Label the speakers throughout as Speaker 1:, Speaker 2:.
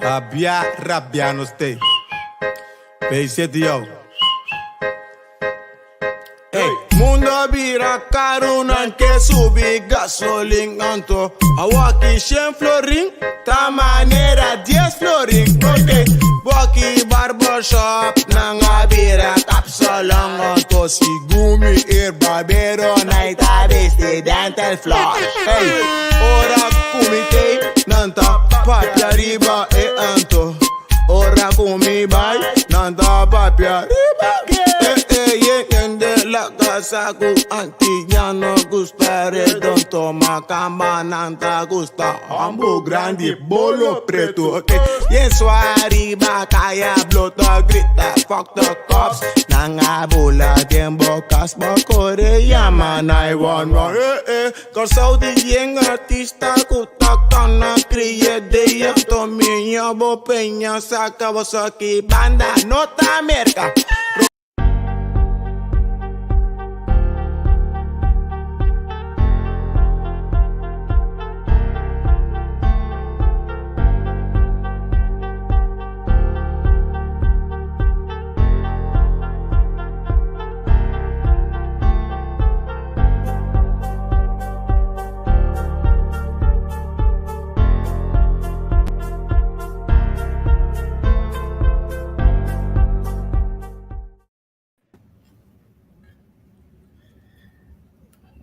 Speaker 1: Rabia, rabia nos te. P7 yo. Ey, mundo a bira caro, nan ke subi gasolin anto. Awaki 100 florin, ta manera 10 florin. Ok, boki barbershop, nan a bira kapsalon anto. Segun mi e barbero, nan ta bisti dental floss. Ey, ora ku mi tei, nan ta papia riba e anto. Ora ku mi bai, nan ta papia riba e e ye hende laga sa ku antiano gusta redonto, makamba nan ta gusta hombo grandi, bolo preto. Ok, yen swa riba kaya blo ta grita fuck the cops. Nan a bula den bo kas, bo kore yama 911. Eh eh. Kòrsou di yen artista ku ta kana kria idea Tomiña bo peña saka bo soki banda no ta Merka.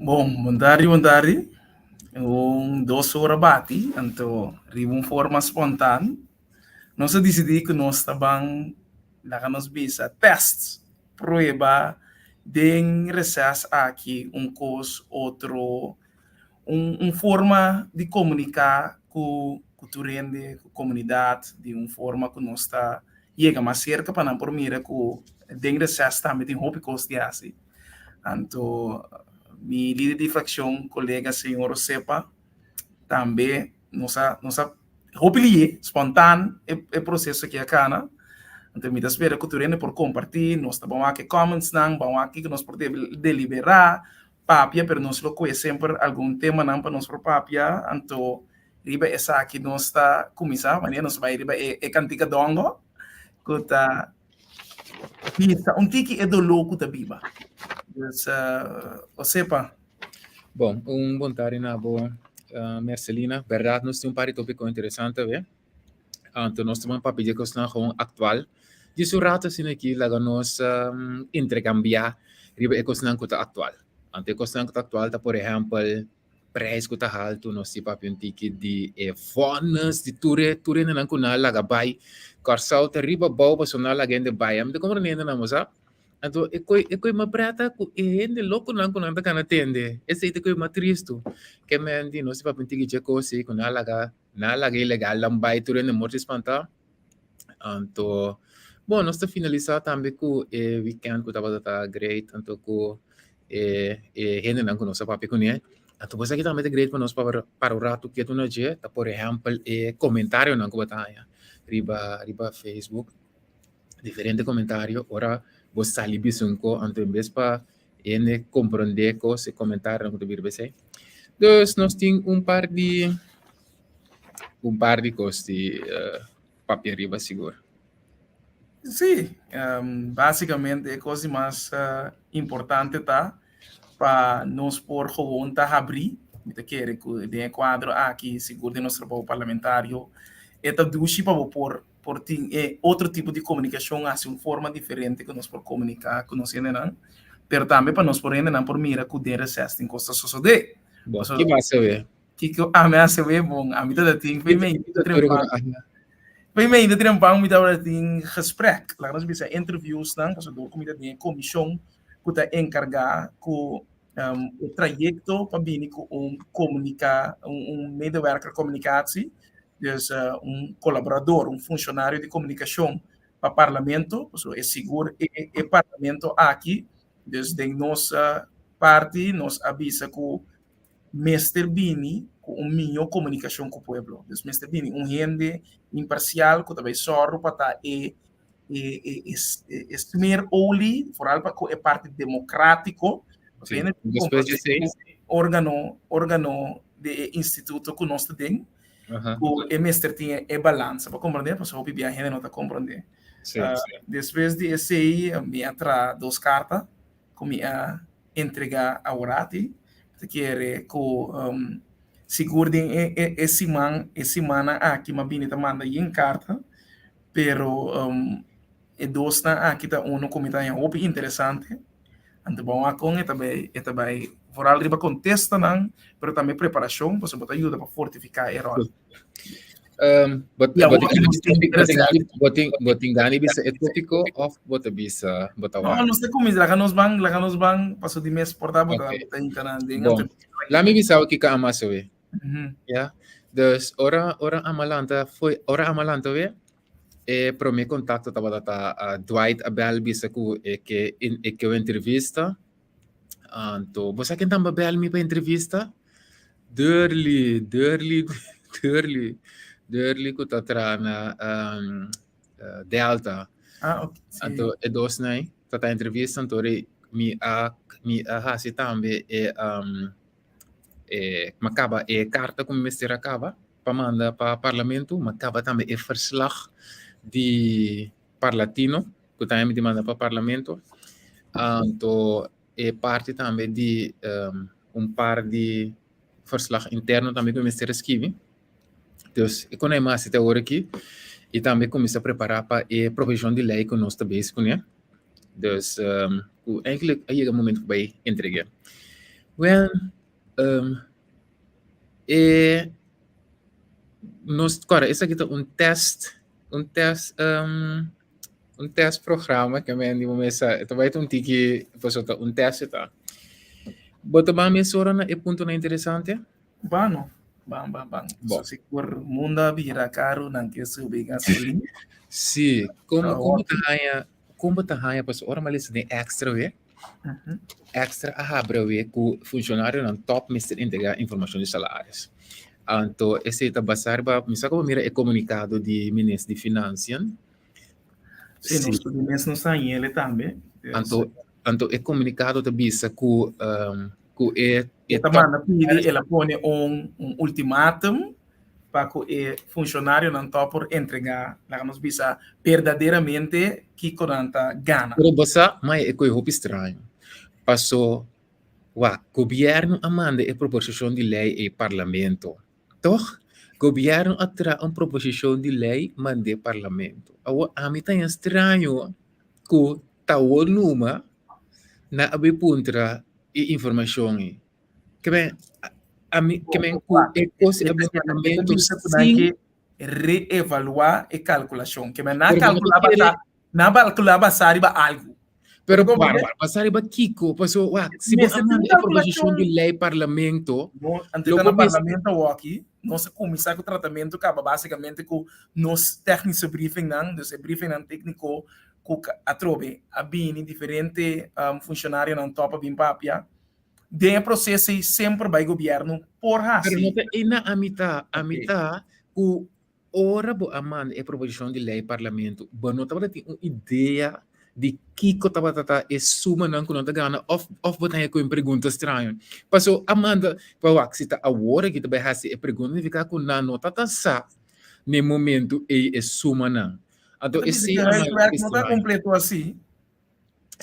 Speaker 2: Bon, bon tardi, bon tardi. Un dos ora bati, anto riba un forma spontan. Nos a disidí ku nos ta ban laga nos bisa tèst, prueba den reses aki un kos otro, un un forma di komuniká ku ku tur hende, ku komunidat di un forma ku nos ta yega mas serka pa nan por mira ku den reses tambe tin hopi kos di hasi. Anto mi lider di frakshon kolega señor Osepa tambe nos a nos a hopi lié, spontaan e e proseso aki a kana. Anto mi ta spera ku tur hende por kompartí, nos ta ban wak e commentsnan, ban wak kiko nos por deliberá, papia, pero nos lo kohe semper algun temanan pa nos por papia, anto riba esaki nos ta kuminsá, manera nos bai riba e e kantika Dongo ku ta bisa un tiki e doló ku ta biba. Dus, Osepa.
Speaker 3: Bon, un bon tardi na bo, Mercelina. Berdad nos tin un par di tópiko interesante awe. Anto nos ta ban papia di e kosnan gewoon aktual. Djis un rato asina aki laga nos interkambiá riba e kosnan ku ta aktual. Anto e kosnan ku ta aktual ta por ehèmpel prijs ku ta haltu, nos tin papia un tiki di e vònes di tur e tur hendenan ku nan a laga bai. Kòrsou ta riba abou pasobra nan a laga hende bai. Ami ta komprende hendenan bo sa. Anto e koi e koi mas preta ku e hende lokonan ku nan ta kana tende. Esei ta koi mas tristu. Ke men di nos papia un tiki dje kos ei ku nan a laga nan a laga ilegalnan bai tur hende morto i spantá. Anto bon nos ta finalisá tambe ku e wikènt ku tabata ta great anto ku e e hendenan ku nos a papia kuné. Anto bo sa ki tambe ta great pa nos pa para un ratu ketu na dje ta por ehèmpel e komentarionan ku bo ta haña riba riba Facebook. Diferente comentario ora bo sali bisa un ko anto en bes pa hende comprende kos e comentarionan ku ta bira besei. Dus nos tin un par di un par di kos di papia riba sigur.
Speaker 2: Sí, básicamente e kos di mas importante ta pa nos por gewoon ta habrí. Mi ta kere ku den e kuadro aki sigur den nos trabou parlamentario e ta dushi pa bo por por tin e otro tipo di komunikashon hasi un forma diferente ku nos por komuniká ku nos hendenan, pero tambe pa nos por hendenan por mira ku den reses tin kos ta sosodé.
Speaker 3: Bon, ki bo hasi awe?
Speaker 2: Kiko ami hasi awe? Bon, ami ta tin fe mi ainda trempan. Fe mi ainda trempan mi tabata tin gesprek, laga nos bisa interviewsnan, pasobra dor ku mi ta den e komishon ku ta enkargá ku e trayekto pa bini ku un komunika, un medewerker komunikatie, dus un kolaborador, un funshonario di komunikashon pa parlamento, pasobra e sigur e e parlamento aki, dus den nos parti nos a bisa ku mester bini ku un mihó komunikashon ku pueblo, dus mester bini un hende imparsial ku ta bai sòru pa ta e e e e smeerolie, vooral pa ku e parti demokratiko,
Speaker 3: Sí, despues di esei.
Speaker 2: Organo, organo di e instituto ku nos ta den. Ku e mester tin e balansa. Bo komprondé? Pasobra hopi bia hende no ta komprondé. Despues di esei mi a traha dos karta ku mi a entregá aworati. Mi ta kere ku sigur den e siman e simannan aki mi a bini ta manda yen karta, pero e dosnan aki ta unu ku mi ta haña hopi interesante. Anto bon wak kon e ta bai e ta bai vooral riba kontestanan, pero tambe preparashon, pasobra bo ta yuda pa fortifiká e ròl.
Speaker 3: Bo tin gana di bisa e tópiko òf bo ta bisa bo ta
Speaker 2: wak? No, nos ta kuminsá, laga nos ban, laga nos ban, pasobra di mes por ta bo ta hinka nan den.
Speaker 3: Bon, laat mi bisa bo kiko a masa we. Ya, dus ora ora a lanta foi ora a lanta we E promé kontakto tabata ta Dwight a bèl bisa ku e ke e ke un entrevista. Anto bo sa ken tamba bèl mi pa entrevista? Durley, Durley, Durley, Durley ku ta traha na Delta.
Speaker 2: Ah, ok,
Speaker 3: si. Anto e dosnan ei ta ta entrevista anto ri mi a mi a hasi tambe e e mi a kaba e karta ku mi mester a kaba. pa manda pa Parlamento, ma kaba tambe e verslag di Parlatino, ku tambe mi tin manda pa Parlamento. Anto e parti tambe di un par di verslag interno tambe ku mi mester a skibi. Dus e kon a hasi te awor aki i tambe kuminsá prepará pa e proposishon di lei ku nos ta bezig kuné. Dus ku eigenlijk a yega momento ku bai entreg'é. Wèl. E nos kòrda esaki ta un tèst, un tèst un tèstprograma ke men di bo mesa e ta bai ta un tiki pasobra ta un tèst e ta. Bo ta ban mesora na e puntonan interesante?
Speaker 2: Bano, ban ban ban.
Speaker 3: Bon.
Speaker 2: So sigur mundo a bira karu nan ke subi gasolina.
Speaker 3: Sí, komo komo bo ta haña kon bo ta haña pasobra ora mi a lesa den extra we. Extra a habra we ku funshonarionan tòp mester entregá informashon di salaris. Anto esei ta basá riba, mi sa ku bo mira e komunikado di Minister di Financiën.
Speaker 2: Sí, nos tur mes nos a hañ'el tambe.
Speaker 3: Anto, anto e komunikado ta bisa ku ku e
Speaker 2: E ta manda pidi, el a pone un un ultimatum pa ku e funshonarionan tòg por entregá, laga nos bisa, berdaderamente kiko nan ta gana.
Speaker 3: Pero bo sa, mai e koe hopi straño. Paso, wak, gobièrnu a manda e proposishon di lei ei parlamento, tòg? Gobièrnu a traha un proposishon di lei mand'é parlamento. Awor ami ta haña straño ku ta awor numa nan a bin puntra e informashon ei. Ke men, ami, ke men ku e kos e parlamento
Speaker 2: sin reevaluá e kalkulashon. Ke men na kalkulá basá, na kalkulá basá riba algu.
Speaker 3: Pero wak, wak, basá riba kiko? Paso, wak, si bo a manda e proposishon di lei parlamento,
Speaker 2: No, ante ta na parlamento awoki, nos a kuminsá ku tratamentu kaba basikamente ku nos technische briefingnan, dus e briefingnan tékniko ku atrobe a bini diferente funshonarionan tòp a bin papia. Den e proseso ei semper bai gobièrnu por hasi.
Speaker 3: Pero no ta ei na a mitá. A mitá ku ora bo a manda e proposishon di lei parlamento, bo no tabata tin un idea di kiko tabata ta e sumanan ku nan ta gana òf òf bo ta haña ku un pregunta straño. Paso a manda, pa wak si ta awor aki ta bai hasi e pregunta signifiká ku nan no tabata sa na e momento ei e sumanan. Anto esei a manda
Speaker 2: Huiswerk no ta kompleto asi.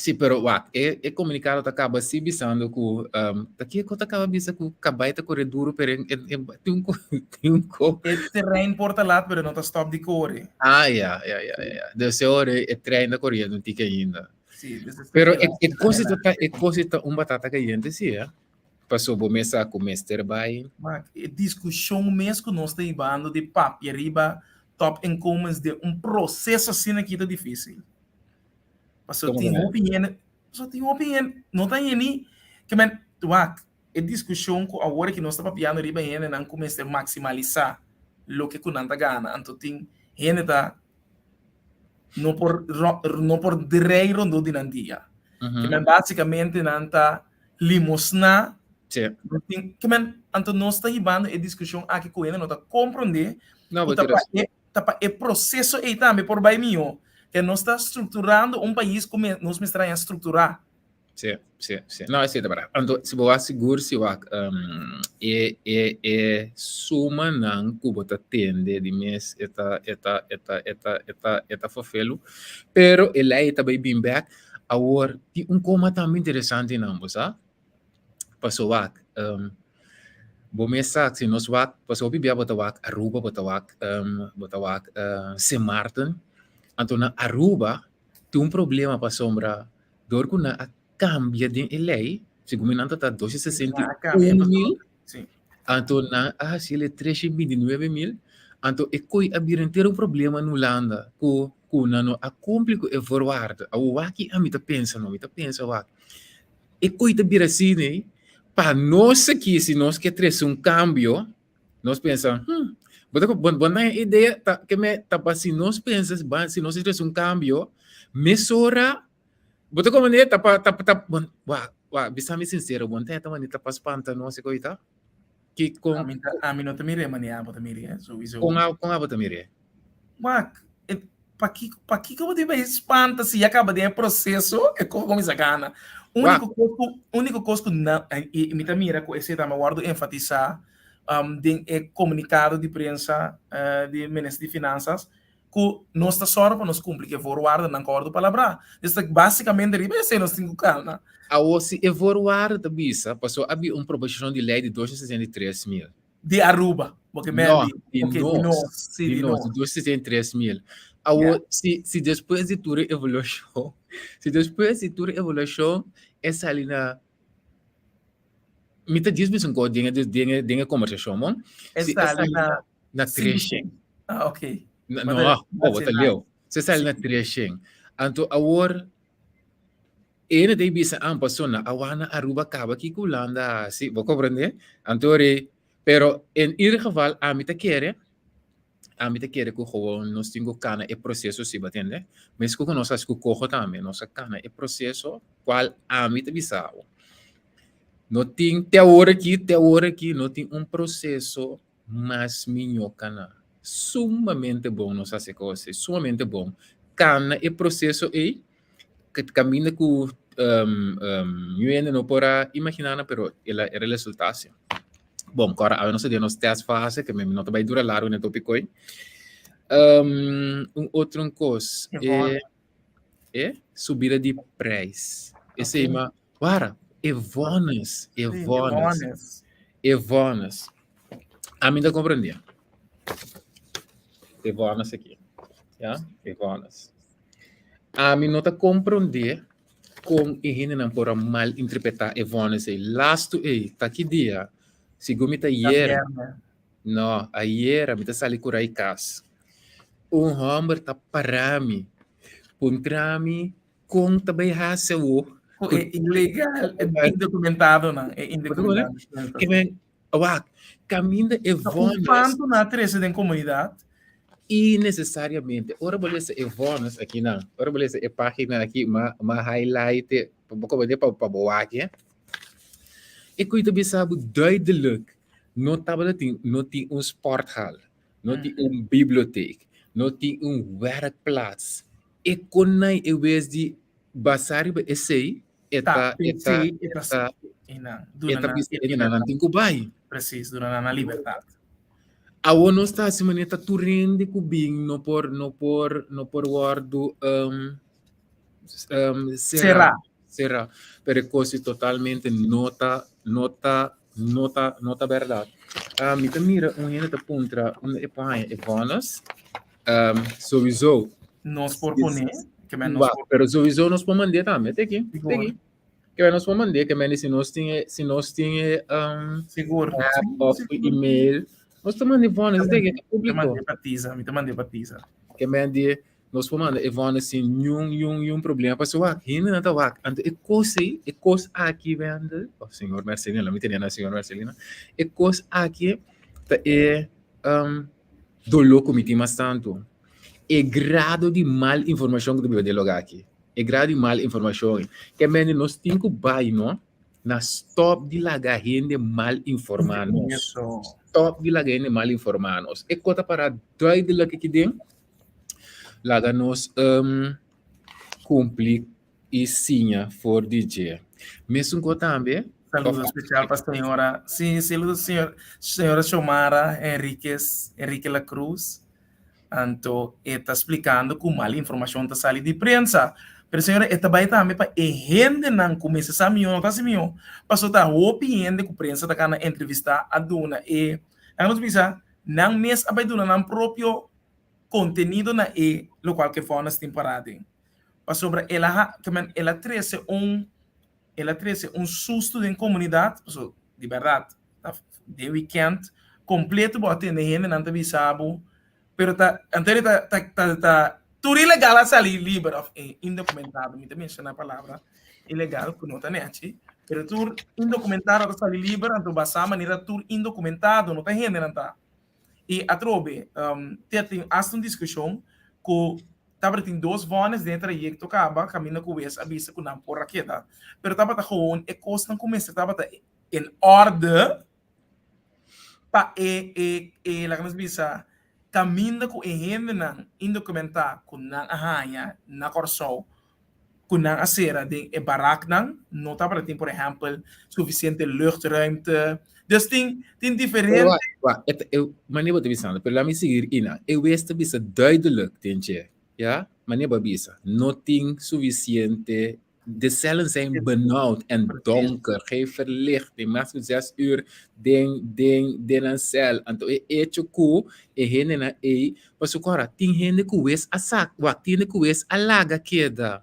Speaker 3: Sí, pero wak, e, e komunikado ta kaba sí bisando ku, um, ta kiko ta kaba bisa ku kabai ta kore duro, pero e, e, tin un, tin un ko.
Speaker 2: E trein por ta lat, pero no ta stop di kore.
Speaker 3: Ah, ya, ya, ya, ya. Dus e ora e trein ta koriendo un tiki ainda.
Speaker 2: Sí, dus
Speaker 3: e Pero e, e kos ta, e kos ta un batata kayente, sí, eh? Paso bo mes sa ku mester bai.
Speaker 2: Wak, e diskushon mes ku nos ta hibando di papia riba top inkomens den un proseso asina aki ta difísil. Paso tin hopi hende, paso tin hopi hende, no ta hende ke men, wak, e diskushon ku awor ki nos ta papiando riba hendenan ku mester maksimalisá loke ku nan ta gana, anto tin hende ta no por no por drei rondó di nan dia. Ke men basikamente nan ta limosná, ke men, anto nos ta hibando e diskushon aki ku hende no ta komprondé ku ta pa e ta pa e proseso ei tambe por bai mihó. Ke nos ta strukturando un pais ku nos mester haña strukturá.
Speaker 3: Sí, sí, sí. No, esei ta berdad. Anto, si bo wak sigur si wak um, e, e, e sumanan ku bo ta tende di mes e ta, e ta, e ta, e ta, e ta, e ta fofelu. Pero e lei ta bai bin bek. Awor, tin un koma tambe interesante nan, bo sa? Paso wak, um, bo mes sa, si nos wak, paso hopi bia bo ta wak Aruba, bo ta wak, um, bo ta wak uh, Sint Maarten. Anto na Aruba tin un problema pasobra dor ku nan a kambia den e lei, segun mi nan ta ta dos sesenta i un mil, anto nan a hasi el e tres i binti nuebe mil, anto e koi a bira henter un problema na Hulanda ku ku nan no a kumpli ku e voorwaarden. Awor wak ami ta pensa no, mi ta pensa wak, e koi ta bira asina ei, pa nos aki si nos ke trese un kambio, Nos pensa, hmm, bo ta bo bo na idea ta ke me ta pa si nos pensa ba si nos trese un cambio, mesora bo ta comprende ta pa ta ta bon wa wa bisa mi sincero bon ta ta manera ta pa spanta nos e koita ki kon
Speaker 2: Ami ta ami no ta mir'é manera abo ta mir'é souiso.
Speaker 3: kon a kon abo ta mir'é?
Speaker 2: Wak, e Pakiko, pakiko bo tin bai spanta si ya kaba den e proseso e kos kuminsá gana? Úniko kos ku, úniko kos ku nan, i mi ta mira ku esei tambe a wòrdu enfatisá den e komunikado di prensa di Minister di Finansas, ku nos ta sòru pa nos kumpli ku e voorwaardennan ku a wòrdu palabrá. Dus ta básikamente riba esei nos tin ku kana.
Speaker 3: Awor si e voorwaarde ta bisa, pasobra a bin un proposishon di lei di 263 mil.
Speaker 2: Di Aruba. Bo ke
Speaker 3: No,
Speaker 2: di,
Speaker 3: di
Speaker 2: ok, di
Speaker 3: nos.
Speaker 2: nos. Sí,
Speaker 3: Di
Speaker 2: di
Speaker 3: nos,
Speaker 2: nos.
Speaker 3: di 263 mil.
Speaker 2: Ja.
Speaker 3: Awor, si, si despues di tur e evaluashon, si despues di tur e evaluashon e sali na, mi ta djis bisa un kos den e, den e, den e kombersashon, bon?
Speaker 2: E
Speaker 3: Si e
Speaker 2: sali
Speaker 3: sali
Speaker 2: na
Speaker 3: na, na
Speaker 2: cinco
Speaker 3: 300.
Speaker 2: Ah, ok.
Speaker 3: No,
Speaker 2: Bo ta,
Speaker 3: no, oh, bo ta leu. Si e sali
Speaker 2: Sí.
Speaker 3: na 300. Anto awor, Ene ta bisa an paso na awa na Aruba kaba kiko Hulanda hasi, bo komprende? Anto ri, pero en ieder geval ami ta kere, ami ta kere ku gewoon nos tin ku kana e proseso si, bo tende? Mesku ku nos hasi ku koho tambe, nos a kana e proseso kual ami ta bisa bo. No tin, te awor aki, te awor aki no tin un proseso Mas miñó kana. Sumamente bon nos hasi kos ei, sumamente bon. Kana e proseso ei, kaminda ku niun hende no por a imaginá nan, pero el a resultá así. Bon, kòrda awe nos ta den nos tèstfase, ke mi no ta bai dura largu na e tópiko ei. Un otro kos, e e subida di preis. Esei ma, wara, e vònes, e vònes, e vònes. Ami ta komprendé. E vònes aki. Ya, e vònes. Ami no ta komprendé kon e hendenan por a malinterpretá e vònes ei. Lastu ei, ta ki dia? Segun mi ta yera. No, ayera mi ta sali ku rai kas. Un hòmber ta para mi, puntra mi kon ta bai hasi awo.
Speaker 2: Ku e ilegal, e indokumentadonan, e indokumentadonan.
Speaker 3: Ke men, wak, kaminda e vònes.
Speaker 2: Un pantu nan a trese den komunidat.
Speaker 3: Innesesariamente. Ora bo lesa e vònes akinan, ora bo lesa e página aki, m'a m'a highlight e, pa bo komprende pa pa bo wak e. E ku ta bisa bo duidelijk, no tabata tin, no tin un sporthal, no tin un bibliotheek, no tin un werkplaats. E konai e wes di basa riba esei, e ta, e ta,
Speaker 2: e ta,
Speaker 3: e ta bisa e nan tin ku bai.
Speaker 2: Precies, duna nan nan libertad.
Speaker 3: Awor nos ta hasi manera ta tur hende ku bin no por, no por, no por wòrdu um, um,
Speaker 2: será.
Speaker 3: Será. Pero e kos ei totalmente no ta, no ta, no ta, no ta bèrdat. Uh, mi ta mira un hende ta puntra unda e por haña e vònes. Um, sowieso.
Speaker 2: Nos por pone. Ke men nos por...
Speaker 3: Pero sowieso nos por mand'é tambe. Te aki, te aki. Ke men nos por mand'é, ke men si nos tin e, si nos tin e um,
Speaker 2: Sigur.
Speaker 3: app of email, nos ta manda e vònes, te aki,
Speaker 2: públiko. Mi ta mand'é pa Tisa, mi ta mand'é pa Tisa.
Speaker 3: Ke men di Nos por manda e vònes sin niun niun niun problema pasobra wak hendenan ta wak anto e kos ei e kos aki Wendel oh señor Mercelina lo mi tene na señor Mercelina e kos aki ta e um doló ku mi tin mas tantu e grado di mal informashon ku ta biba den e lugá aki e grado di mal informashon ke mende nos tin ku bai no na stop di laga hende mal informá nos stop di laga hende mal informá nos e kos ta para duidelijk aki den. Laga nos um, kumpli i siña for di dje. Mesun ko tambe.
Speaker 2: Saludo especial pa señora, sí, saludo señor, señora Xiomara Enriquez, Enrique La Cruz. Anto e ta splikando ku mal informashon ta sali di prensa. Pero señora e ta bai tambe pa e hendenan ku mester sa mihó no ta hasi mihó. Pasobra ta hopi hende ku prensa ta kana entrevistá a duna e, laga nos bisa, nan mes a bai duna nan propio kontenido na e lokual ku e vònes tin pará den. Pasobra el a ha, ke men el a trese un, el a trese un susto den komunidat, pasobra di bèrdat ta den weekend completo bo a tende hendenan ta bisa bo pero ta anto ta ta ta ta tur ilegal a sali liber of indocumentado mi ta menciona e palabra ilegal cu no ta nechi pero tur indocumentado ta sali liber anto basa manera tur indocumentado no ta hendenan ta y atrobe te tin hasta un discusion cu tabata tin dos vones den e trayecto caba caminda cu wes a bisa cu nan por a keda pero tabata gewoon e cosnan cu mester tabata in orde pa e e e laga nos bisa kaminda ku e hendenan indokumentá ku nan a haña na Kòrsou ku nan a sera den e baraknan no tabata tin por ehèmpel sufisiente luchtruimte dus tin tin diferente.
Speaker 3: Wak wak e ta e manera bo ta bisando pero lami sigui ina e wes ta bisa duidelijk den dje ya manera bo a bisa no tin sufisiente De cellen zijn benauwd en donker, geen verlichting, mas ku zes uur den, den, den nan cel. Anto e hecho ku e hendenan ei, pasobra ku ora tin hende ku wes a sak, wak, tin hende ku wes a laga keda.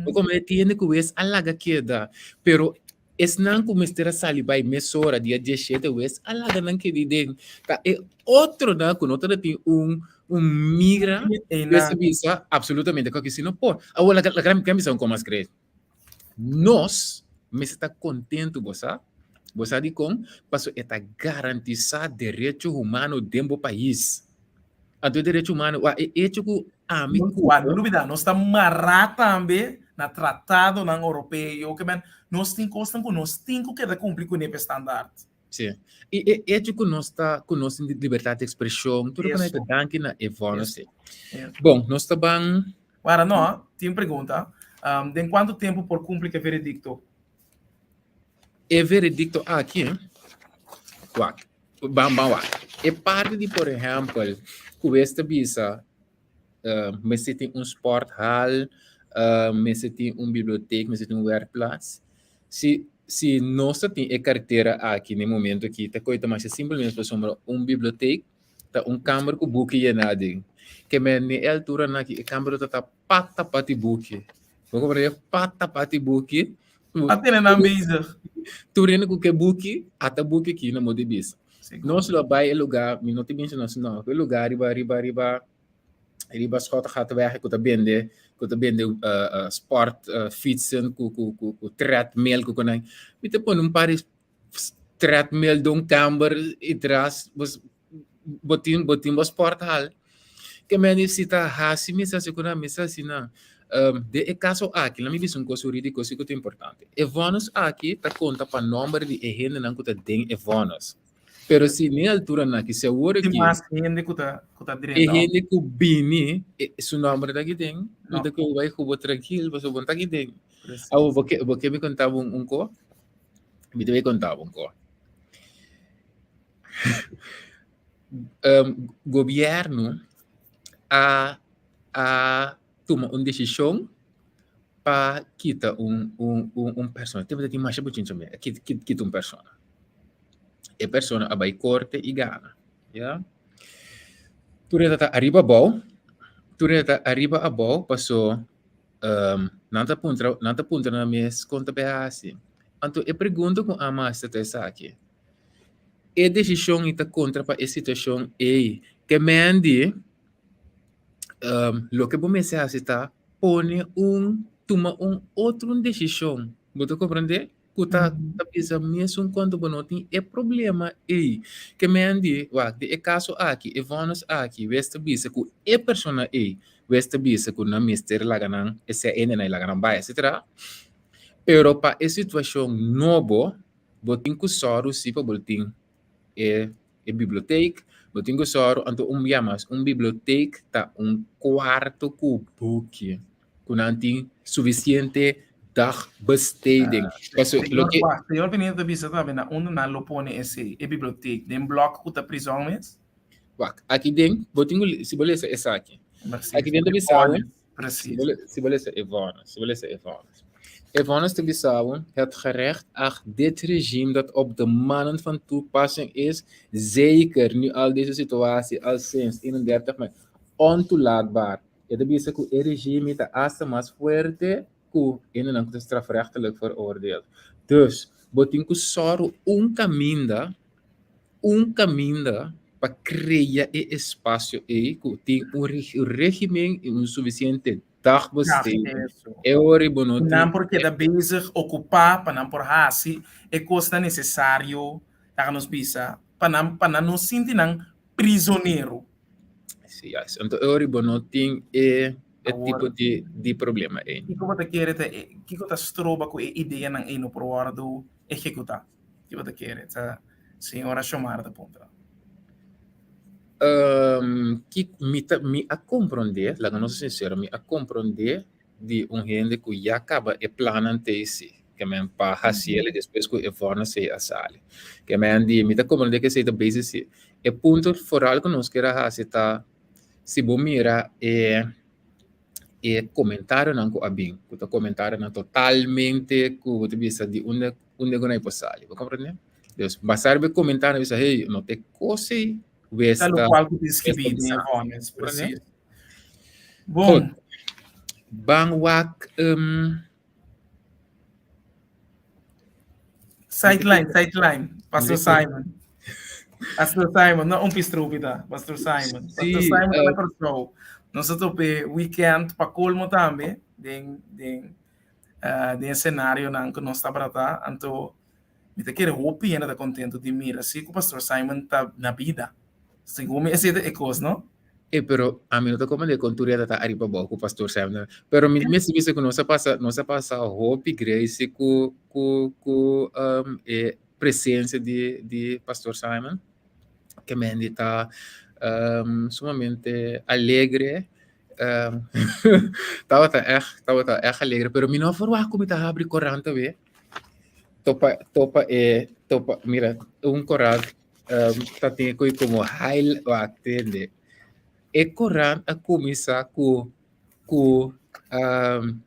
Speaker 3: Bo komprende? Tin hende ku wes a laga keda. Pero esnan ku mester a sali bai mesora dia diesshete wes a laga nan keda den. Ta e otronan ku no tabatin un Un migra wes a bisa absolutamente ku si no por. Awor laga laga mi bisa un kos mas grave. Nos mester ta kontentu bo sa. Bo sa dikon? Pasobra e ta garantisá derecho humano den bo pais. Anto e derecho humano, wak e echo ku ami ku
Speaker 2: Wak, no lubidá, nos ta mará tambe na tratadonan oropeo, ke men nos tin kosnan ku nos tin ku keda kumpli kuné pa e standaard.
Speaker 3: Sí. I e hecho ku nos ta ku nos tin libertad di ekspreshon, tur loke ta danki na e vònes ei. Bon, nos ta ban.
Speaker 2: Wara no, tin un pregunta. Den kuantu tempu por kumpli ku e veredikto?
Speaker 3: E veredikto aki, wak, ban ban wak. E parti di por ehèmpel ku wes ta bisa mester tin un sporthal, mester tin un bibliotek, mester tin un werkplaats. Si si nos ta tin e kartera aki na e momento aki ta koe ta masha simpel mes pasobra un bibliotek ta un kamber ku buki yená aden. Ke men na e alturanan aki e kamber lo ta ta pata pati buki. Bo komprende? Pata pati buki.
Speaker 2: A tene nan bezig.
Speaker 3: Tur hende ku ke buki ata buki aki na modo di bisa. Nos lo a bai e lugar, mi no ta menshoná su nòmber, pero e lugar riba riba riba riba Schottegatweg ku ta bende ku ta bende sport fietsen ku ku ku ku treadmill ku konai. Mi ta pone un par di treadmill den un kamber i tras bos bo tin bo tin bo sporthal. Ke men si ta hasi mi sa hasi ku nan mi sa hasi nan. Den e kaso aki laat mi bisa un kos hurídiko si ku ta importante. E vònis aki ta konta pa nòmber di e hendenan ku ta den e vònis. Pero si n'e alturanan aki, si awor
Speaker 2: Tin
Speaker 3: aki
Speaker 2: mas hende ku ta ku ta
Speaker 3: e
Speaker 2: drenta.
Speaker 3: hende ku bini, e su nòmber ta aki den, mi
Speaker 2: No.
Speaker 3: ta ku bai ku bo trankil pasobra bo no ta aki den.
Speaker 2: Precies.
Speaker 3: Awor bo ke bo ke mi konta bo un ko? Mi ta bai konta bo un ko. Gobièrnu a a tuma un desishon pa kita un un un un persona. Tempu ta tin masha bochincha mi a kita kita un persona. E persona a bai korte i gana, ya. Tur e ta ta ariba abou, tur e ta ta ariba abou paso nan ta puntra nan ta puntra nan mes kon ta bai hasi. Anto e pregunta ku a mester ta esaki, e desishon i ta kontra pa e situashon ei ke men di loke bo mester hasi ta pone un tuma un otro un desishon. Bo ta komprendé? Ku ta ta bisa mesun konta bo no tin e problema ei. Ke men di, wak, den e kaso aki, e vònis aki, wes ta bisa ku e persona ei, wes ta bisa ku nan mester laga nan, esei hende nan laga nan bai, etsetera. Pero pa e situashon nobo, bo tin ku sòru si pa bo tin e e bibliotek, bo tin ku sòru, anto un bia mas, un bibliotek ta un kuarto ku buki, ku nan tin sufisiente. Dagbesteding. Paso
Speaker 2: Señor,
Speaker 3: loke
Speaker 2: wak, señor Benito ta bisa tambe na unda nan lo pone esei, e bibliotek, den blok ku ta prizòn mes?
Speaker 3: Wak, aki den, bo tin ku, si bo lesa esaki.
Speaker 2: Precies.
Speaker 3: Aki den ta bisa bo, si
Speaker 2: Precies.
Speaker 3: bo, si bo lesa e vonnis, si bo lesa e vonnis. E vonnis ta bisa bo, het gerecht acht dit regime dat op de mannen van toepassing is, zeker nu al deze situatie al sinds 31 mei, ontoelaatbaar. E ta bisa ku e regime ta asta mas fuerte ku hendenan ku ta strafrechtelijk veroordeeld. Dus, bo tin ku sòru un kaminda, un kaminda pa krea e espasio ei ku tin un regimen i un sufisiente dagbesteding. E ora ei bo no tin.
Speaker 2: Nan por keda bezig, okupá pa nan por hasi e kosnan nesesario, laga nos bisa, pa nan pa nan no sinti nan prizonero.
Speaker 3: Sí, juist. Anto e ora bo no tin e, e
Speaker 2: Awor,
Speaker 3: tipo di, di problema ei.
Speaker 2: Kiko bo ta kere ta e, kiko ta stroba ku e ideanan ei no por wòrdu ehekutá? Kiko bo ta kere? Ta señora Xiomara ta puntra.
Speaker 3: Um, ki, mi ta, mi a komprondé, laga nos ser sinsero, mi a komprondé di un hende ku ya kaba e plannan te si, ke men pa hasiel i despues ku e vòrnes ei a sali. Ke men di, mi ta komprondé ku esei ta bezig si. E punto foral ku nos kier a hasi ta, si bo mira e e komentarionan ku a bin, ku ta komentarionan totalmente ku bo ta bisa di unda unda ku nan por sali, bo komprendé? Dus basá riba e komentario bisa hey, no ta e kos ei
Speaker 2: Ta lokual ku tin skibí den e vòrnes, presis.
Speaker 3: Bon.
Speaker 2: Bon.
Speaker 3: Ban wak um
Speaker 2: Sideline, sideline. Pastor Simon. Pastor Simon, no un pistropi ta. Pastor Simon. Pastor
Speaker 3: Sí,
Speaker 2: Simon ta na
Speaker 3: eh,
Speaker 2: Kòrsou. Nos a tope weekend pa kolmo tambe den den eh, den escenarionan ku nos tabata ta. Anto Mi ta kere hopi hende ta contento di mira si cu Pastor Simon ta na bida. Segun mi esey ta e cos, no?
Speaker 3: E pero ami no ta comprende con tur hende ta ariba abou cu Pastor Simon. Pero mi mester bisa cu nos a pasa nos a pasa hopi grace cu cu cu um e presencia di di Pastor Simon. Ke mendi ta um sumamente alegre um tabata echt tabata echt alegre pero mi no a verwacht cu mi ta habri corant awe. Topa, topa e, topa, mira, un korant um, ta tin koe como heil, wak, tende. E korant a kuminsá ku, ku, um,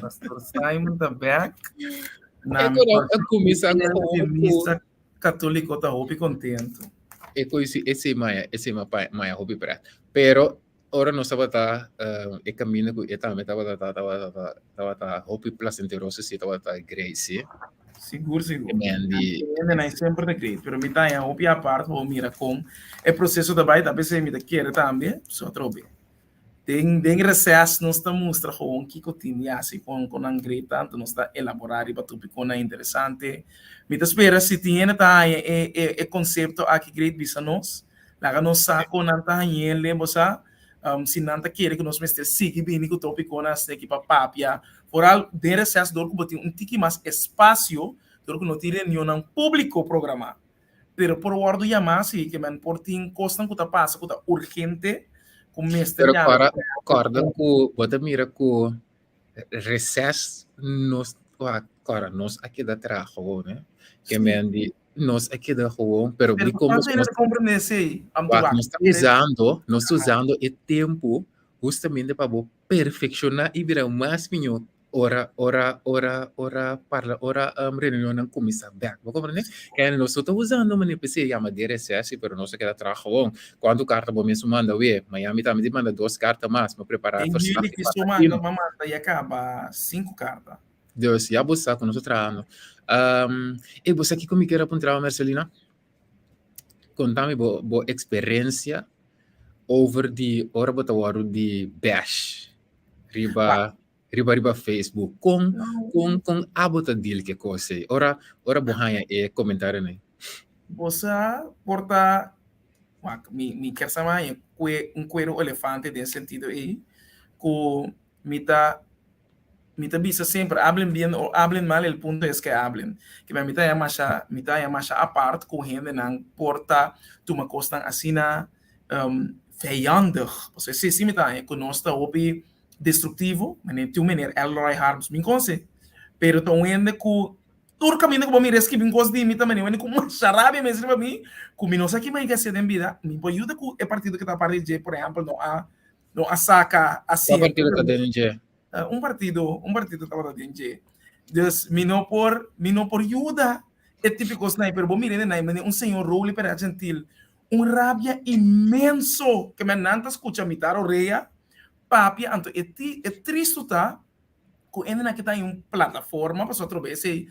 Speaker 2: Pastor Simon ta back.
Speaker 3: E korant a kuminsá ku,
Speaker 2: misa katóliko ta hopi kontentu.
Speaker 3: E koe si, esei maya, esei maya hopi pret. Pero Ora nos tabata e kaminda ku e tambe tabata ta tabata tabata hopi plasenteroso si tabata great si.
Speaker 2: Sigur sigur.
Speaker 3: E men di.
Speaker 2: Hendenan semper ta great pero mi ta haña hopi apart pa bo mira kon e proseso ta bai ta p'esei mi ta kere tambe so atrobe den den reses nos ta mustra gewoon kiko tin di hasi kon kon nan great ta anto nos ta elabora riba topikonan interesante mi ta spera si tin hende ta haña e e e konsepto aki great bisa nos Laga nos sa kon nan ta hañ'el, bo sa, si nan ta kere ku nos mester sigui bini ku topikonan asina pa papia. Foral den reses dor ku bo tin un tiki mas espasio, dor ku no tin reunionnan públiko programá. Pero por wòrdu yamá si ke men por tin kosnan ku ta pasa ku ta urgente ku mester
Speaker 3: Pero
Speaker 2: yama.
Speaker 3: kòrda, kòrda ku bo ta mira ku reses nos, kòrda nos a keda traha gewoon, eh. Ke men di Nos a keda gewoon, pero
Speaker 2: Pero
Speaker 3: mi como
Speaker 2: tanto
Speaker 3: nos
Speaker 2: ta comprende esei. Am
Speaker 3: Wak,
Speaker 2: wak.
Speaker 3: nos ta usando, nos ta usando e tempo justamente pa bo perfecciona y bira mas miño ora, ora, ora, ora parla, ora um, reunionnan cuminsa bek. Bo comprende? En nos no ta usando manera p'esei yama de recesie, pero nos a keda traha gewoon. Cuanto carta bo mes manda we? Miami tambe tin manda dos carta mas, mi prepara
Speaker 2: En
Speaker 3: verslag
Speaker 2: juli
Speaker 3: di
Speaker 2: ki so
Speaker 3: Patagino.
Speaker 2: manda, ma manda ya caba cinco carta.
Speaker 3: Dus ya bo sa ku nos ta trahando. Um, e bo sa kiko mi kier a puntra Marcelina? Konta mi bo, bo eksperensia over di ora bo ta wòrdu di bash riba riba riba Facebook. Kon kon kon abo ta deal ke kos ei? Ora ora bo haña e komentarionan ei.
Speaker 2: Bo sa por ta wak mi mi kier sa haña kue un kuero elefante den sentido ei ku mi ta Mi ta bisa semper, hablen bien o hablen mal, el punto es que hablen. Ke mi ta haña masha, mi ta haña masha apart ku hendenan por ta tuma kosnan asina vijandig. Pasobra esei si mi ta haña ku nos ta hopi destruktivo, manera tin un meneer Elroy Harms mi konse, pero ta un hende ku tur kaminda ku bo mira e skibi un kos di mi ta manera un hende ku masha rabia mes riba mi, ku mi no sa ki mi a hasi den bida, mi por yuda ku e partido ku ta parti di dje, por ehèmpel no a no a saka
Speaker 3: Kua
Speaker 2: asiento.
Speaker 3: partido ta den dje?
Speaker 2: Un partido, un partido tabata den dje. Dus mi no por, mi no por yuda e tipo kosnan ei, pero bo mira den ei manera un señor Roly Pereira Gentil, un rabia inmenso ke men nan ta skucha mitar orea papia, anto e ti e tristu ta ku hendenan ke ta den un plataforma pasobra atrobe esei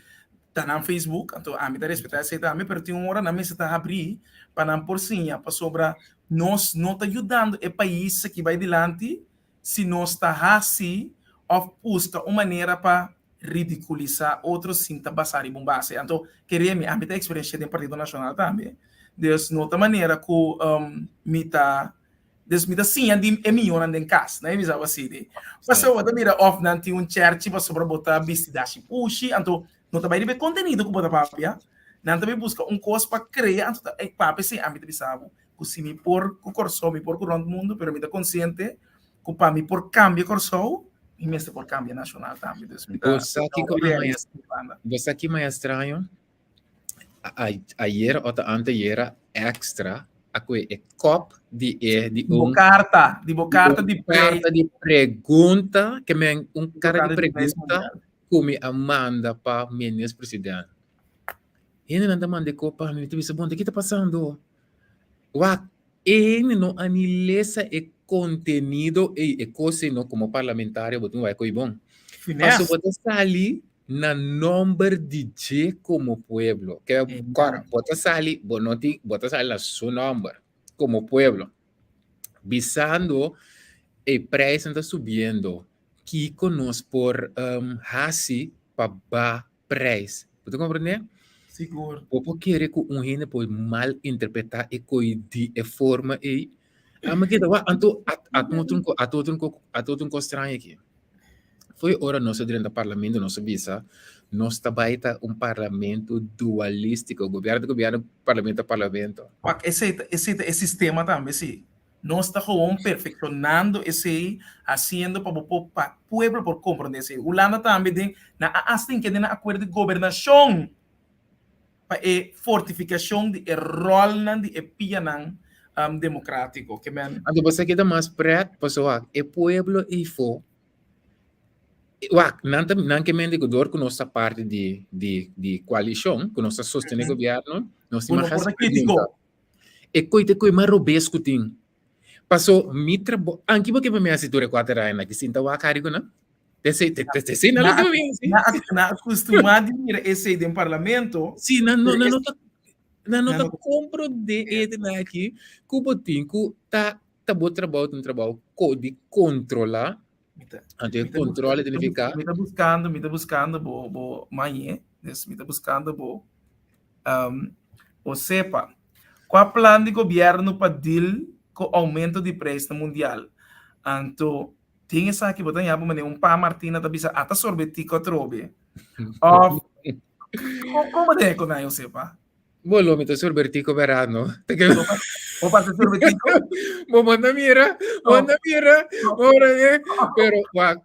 Speaker 2: ta nan Facebook, anto ami ta respetá esei tambe, pero tin un ora nan mester ta habrí pa nan por siña pasobra nos no ta yudando e pais aki bai dilanti si nos ta hasi òf buska un manera pa ridikulisá otro sin ta basá riba un base. Anto, kere mi, ami ta eksperensh'é den Partido Nashonal tambe. Dus no ta manera ku mi ta, dus mi ta siña di e miónan den kas, no e bisa bo así di. Pasobra bo ta mira òf nan tin un chèrchi pasobra bo ta bisti dashi pushi, anto no ta bai riba e kontenido ku bo ta papia, nan ta bai buska un kos pa krea, anto ta papia si ami ta bisa bo. Ku si mi por ku Kòrsou, mi por ku rònt mundu, pero mi ta konsiente ku pa mi por kambia Kòrsou, mi mester por kambia nashonal tambe. Dus mi ta
Speaker 3: Bo sa kiko
Speaker 2: hopi
Speaker 3: a
Speaker 2: realista di banda.
Speaker 3: Bo sa ki maya straño? Ayer o ta anteayer Extra a koe e kòp di e di
Speaker 2: Bo
Speaker 3: un
Speaker 2: karta, di bo karta di
Speaker 3: karta
Speaker 2: prijs.
Speaker 3: di pregunta, ke men un
Speaker 2: Di bo
Speaker 3: karta di
Speaker 2: karta di prijs
Speaker 3: pregunta
Speaker 2: mundial.
Speaker 3: ku mi a manda pa minister president. Hendenan ta manda e kòp pa mi, mi ta bisa, bon, ta ki ta pasando? Wak, e hende no a ni lesa e kontenido ei, e kos ei no, komo parlamentario bo tin wak ko'i bon. Paso
Speaker 2: Finesse.
Speaker 3: bo ta sali na nomber di dje komo pueblo. Ke kòrda, bo ta sali, bo no tin, bo ta sali na su nomber komo pueblo. Bisando e prijsnan ta subiendo, kiko nos por hasi pa ba prijs. Bo ta comprende?
Speaker 2: Sigur.
Speaker 3: Bo por kere ku un hende por mal interpreta e koi di e forma ei? Ami keda wak, anto at at otro un at otro un at otro un kos straño aki. Foi ora nos a drenta parlamento nos a bisa nos ta bai ta un parlamento dualístiko, gobierno ta gobierno, parlamento ta parlamento.
Speaker 2: Wak, esei ta esei ta e sistema tambe si. Nos ta gewoon perfeccionando esey, haciendo pa bo por pa pueblo por comprende esey. Hulanda tambe den nan a hasta tin kende nan acuerdo di gobernacion pa e fortificacion di e rolnan di e pianan democratico. Ke men.
Speaker 3: Anto bo sa keda mas pret pasobra wak e pueblo eyfo wak nan ta nan ke mente ku dor ku nos ta parti di di di koalishon ku nos ta sostene gobierno nos tin
Speaker 2: Ku no
Speaker 3: mas
Speaker 2: por
Speaker 3: hasi
Speaker 2: ta critico.
Speaker 3: pregunta. E koi ta e koi mas robes ku tin. Paso mi trabou, anki bo ke pa mi hasi tur e kuater aña aki sinta wak hari ku nan? Te te te esei nan lo ke pa mi hasi.
Speaker 2: Na na akustumá di mira esei den parlamento.
Speaker 3: Si, nan no nan no ta nan no ta komprondé e nan aki ku bo tin ku ta ta bo trabou ta un trabou ko di kontrolá. Anto e kontrol ta nifiká.
Speaker 2: Mi ta buskando mi ta buskando bo bo mañe, dus mi ta buskando bo. Um, o sepa, kua plan di gobièrnu pa deal ku oumento di preisnan mundial? Anto, tin esaki bo ta ña bo manera un pa Martina ta bisa ata sorbetico atrobe. Of, kon bo ta ku nan, Josepa?
Speaker 3: Bo lo mi ta sorbetico bèrdat no?
Speaker 2: Bo pasa sorbetico?
Speaker 3: Bo manda mira, manda mira, ora pero wak,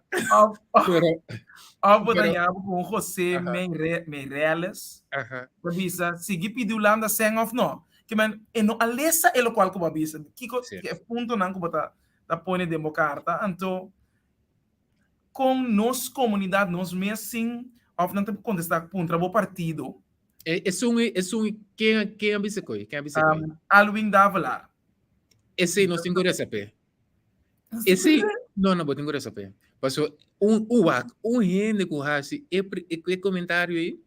Speaker 3: pero
Speaker 2: Of bo ta ña bo ku un José Meireles ta bisa sigui pidi Hulanda sèn of no. Ke men e no a lesa e lokual ku bo a bisa. Kiko e puntonan ku bo ta ta pone den bo karta. Anto kon nos komunidat nos mes sin of nan ta kontestá puntra bo partido.
Speaker 3: Esun esun ken ken a bisa koe? Ken a bisa koe?
Speaker 2: Alwin Davelaar.
Speaker 3: Esei nos tin ku resa p'e. Esei, no, no, bo tin ku resa p'e. Paso un un wak, un hende ku hasi e e komentario ei,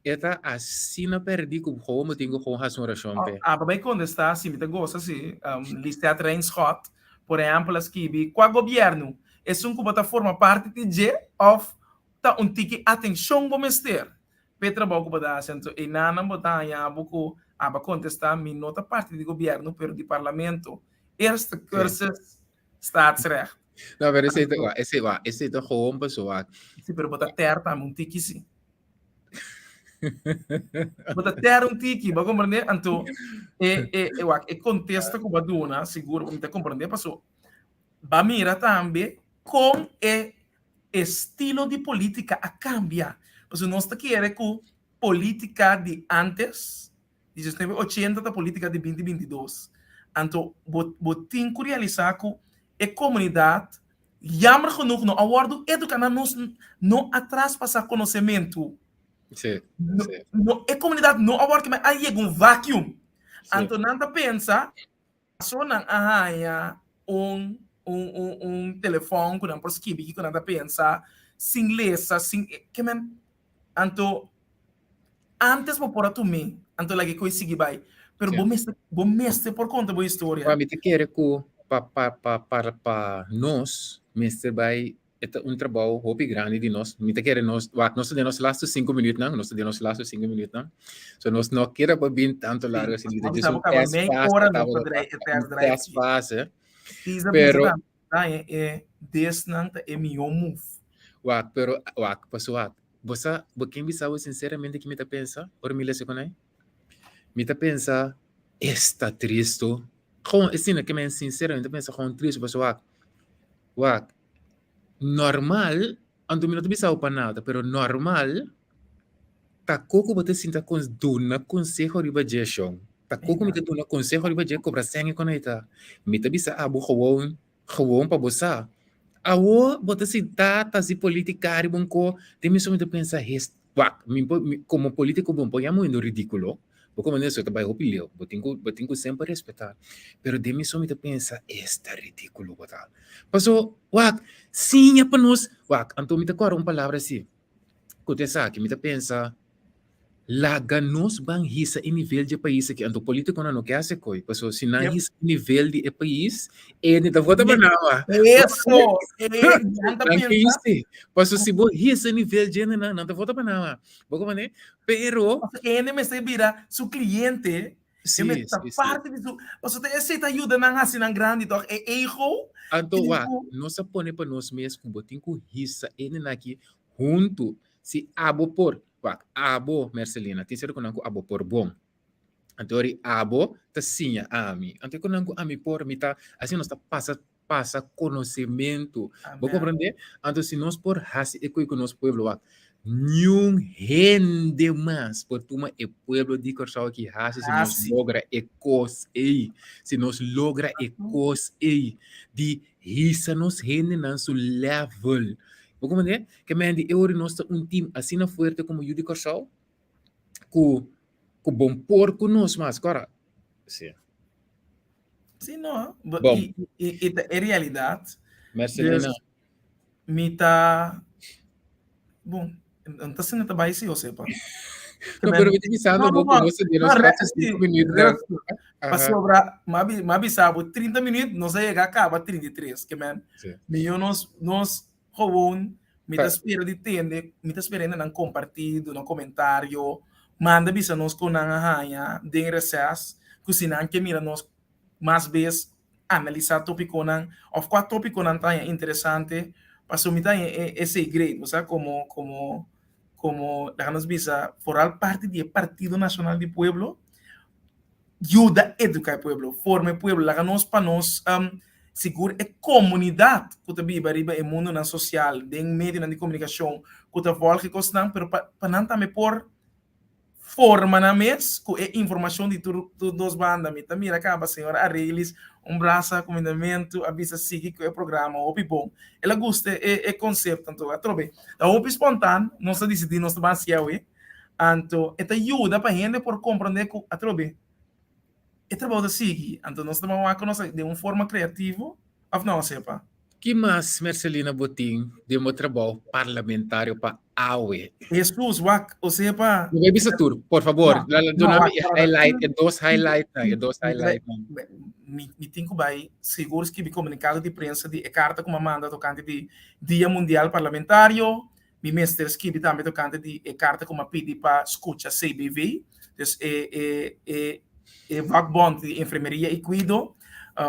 Speaker 3: e ta asina pèrdí ku gewoon bo tin ku gewoon hasi un orashon p'e.
Speaker 2: Ah, pa bai kontestá, si mi ta gosa si, Lisette Rijnschot, por ehèmpel, a skibi, Kua gobièrnu? Esun ku bo ta forma parti di dje òf ta un tiki atenshon bo mester p'e trabou ku bo ta hasi? Anto einanan bo ta haña bo ku aba kontestá, Mi no ta parti di gobièrnu, pero di parlamento. Eerste cursus staatsrecht.
Speaker 3: No, pero esei ta, esei wa, esei ta gewoon pasobra.
Speaker 2: Sí, pero bo ta ter tambe un tiki sí. Bo ta ter un tiki, bo comprende? Anto, e, e, e, wak, e contesta ku bo duna, sigur, mi ta comprende, paso, ba mira tambe. Kon e estilo di polítika a kambia. Pasobra nos ta kere ku polítika di ántes, di diesnuebe ochenta, ta polítika di binti bintidos. Anto bo bo tin ku realisá ku e komunidat jammer genoeg no a wòrdu eduká, nan nos no a traspasá konosementu.
Speaker 3: Sí,
Speaker 2: No,
Speaker 3: sí.
Speaker 2: no, e komunidat no a wòrdu, a yega un vacuum.
Speaker 3: Sí.
Speaker 2: Anto nan ta pensa Paso nan a haña un un un un telefòn ku nan por skibi kiko nan ta pensa sin lesa sin ke men anto antes bo por a tum'é anto laga e koe sigui bai pero bo mester bo mester por konta bo historia.
Speaker 3: Mi ta kere ku pa pa pa pa nos mester bai E ta un trabou hopi grandi di nos. Mi ta kere nos, wak, nos ta den nos laatste sinku minuutnan, nos ta den nos laatste sinku minuutnan. So nos no kere pa bin tanto largo asina,
Speaker 2: Nos
Speaker 3: djis
Speaker 2: a
Speaker 3: un
Speaker 2: kaba
Speaker 3: test
Speaker 2: mei
Speaker 3: fase
Speaker 2: ora nos ta
Speaker 3: tabata
Speaker 2: drai e
Speaker 3: un
Speaker 2: test drive
Speaker 3: test
Speaker 2: aki.
Speaker 3: fase.
Speaker 2: Tisa bisa
Speaker 3: Pero
Speaker 2: tambe ta e desnan ta e mihó move.
Speaker 3: Wak, pero wak, paso wak, bo sa, bo ken bisa bo sinceramente ki mi ta pensa ora mi lesa konai? Mi ta pensa, esta tristo. Gewoon, asina ke men sincero, mi ta pensa gewoon tristo, paso wak, Wak, normal, anto mi no ta bisa bo pa nada, pero normal ta koko bo ta sinta kon duna konseho riba dje shon. Ta koko mi ta duna konseho riba dje kobra sèn e kon ei ta. Mi ta bisa abo gewoon, gewoon pa bo sa. Awo bo ta sinta ta hasi politica riba un ko, den mi so mi ta pensa hes Wak, mi por, mi, komo polítiko bo no por yama un hende ridíkulo, bo komo hende ta bai hopi leu, bo tin ku, bo tin ku semper respetá. Pero den mi so mi ta pensa, esta ridíkulo bo ta. Paso, wak, siña pa nos, wak, anto mi ta kòrda un palabra así, ku ta esaki, mi ta pensa, laga nos ban hisa e nivel dje pais aki, anto polítikonan no ke hasi koi, paso si nan
Speaker 2: Yep.
Speaker 3: hisa e nivel di e pais, e ni ta vota pa nan wak.
Speaker 2: Eso, e nan ta
Speaker 3: Nan ke
Speaker 2: pensa.
Speaker 3: hisa. Paso si bo hisa nivel djende nan, nan ta vota pa nan ma. Bo comprende? Pero
Speaker 2: Paso e hende mester bira su cliente, e
Speaker 3: Sí,
Speaker 2: mester ta
Speaker 3: sí, sí.
Speaker 2: parte di su, paso ta esei ta yuda nan hasi nan grandi toch, e ego
Speaker 3: Anto
Speaker 2: tin
Speaker 3: wak,
Speaker 2: ku
Speaker 3: nos a pone pa nos mes ku bo tin ku hisa hendenan aki huntu. Si abo por, wak, abo Mercelina, tin ser ku nan ku abo por bon. Anto ori abo ta siña ami. Anto ku nan ku ami por, mi ta, asina nos ta pasa pasa konosementu. Bo komprendé? Anto si nos por hasi e koi ku nos pueblo wak, niun hende mas por tuma e pueblo di Kòrsou aki hasi si nos logra e kos ei. Si nos logra e kos ei di hisa nos hendenan su level. Bo komprendé? Ke men di e ora nos ta un team asina fuerte komo yu di Kòrsou ku ku bon por ku nos mas. Kòrda? Si.
Speaker 2: Sí, no.
Speaker 3: Bom.
Speaker 2: I, i, i ta e realidat.
Speaker 3: Mercelina.
Speaker 2: Dus, mi ta... Bon, no ta sendo ta bai si, Josepa.
Speaker 3: No, pero mi ta bisando
Speaker 2: No, no,
Speaker 3: bo ku
Speaker 2: no.
Speaker 3: nos ta di nos
Speaker 2: No,
Speaker 3: rato
Speaker 2: resti,
Speaker 3: 5 minuut.
Speaker 2: resti.
Speaker 3: Aha.
Speaker 2: Pasobra, m'a m'a bisa bo 30 minuut, nos a yega kaba 33, ke men.
Speaker 3: Sí.
Speaker 2: Mi yo nos, nos gewoon, mi ta
Speaker 3: Pa-
Speaker 2: spera di tende, mi ta spera hende nan kompartí, duna komentario, manda bisa nos kon nan a haña den reses, ku si nan ke mira nos mas bes analisá tópikonan òf kua tópikonan ta haña interesante, pasobra mi ta haña e esei great, bo sa, komo komo komo laga nos bisa foral parti di e Partido Nashonal di Pueblo, yuda eduká e pueblo, forma e pueblo, laga nos pa nos sigur e komunidat ku ta biba riba e mundonan sosial, den medionan di komunikashon ku ta vòlg e kosnan, pero pa pa nan tambe por forma nan mes ku e informashon di tur tur dos banda. Mi ta mira kaba señor Arelis un brasa kumindamentu a bisa sigui ku e programa hopi bon. El a gusta e e konsepto anto atrobe ta hopi spontan nos a disidí nos ta ban hasi awe. Anto e ta yuda pa hende por komprondé ku atrobe e trabou ta sigui. Anto nos ta ban wak ku nos den un forma kreativo òf no, Sepa?
Speaker 3: Ki mas, Mercelina, bo tin den bo trabou parlamentario pa awe?
Speaker 2: Hesus, wak, Osepa.
Speaker 3: No bai bisa tur, por fabor.
Speaker 2: No, no,
Speaker 3: Duna
Speaker 2: wak,
Speaker 3: mi e
Speaker 2: wak.
Speaker 3: highlight, e dos highlightnan, e dos highlightnan.
Speaker 2: Mi, mi tin ku bai sigur skibi komunikado di prensa di e karta ku mi a manda tokante di Dia Mundial Parlamentario. Mi mester skibi tambe tokante di e karta ku mi a pidi pa skucha CBV, dus e e e e vakbond di enfermeria i kuido.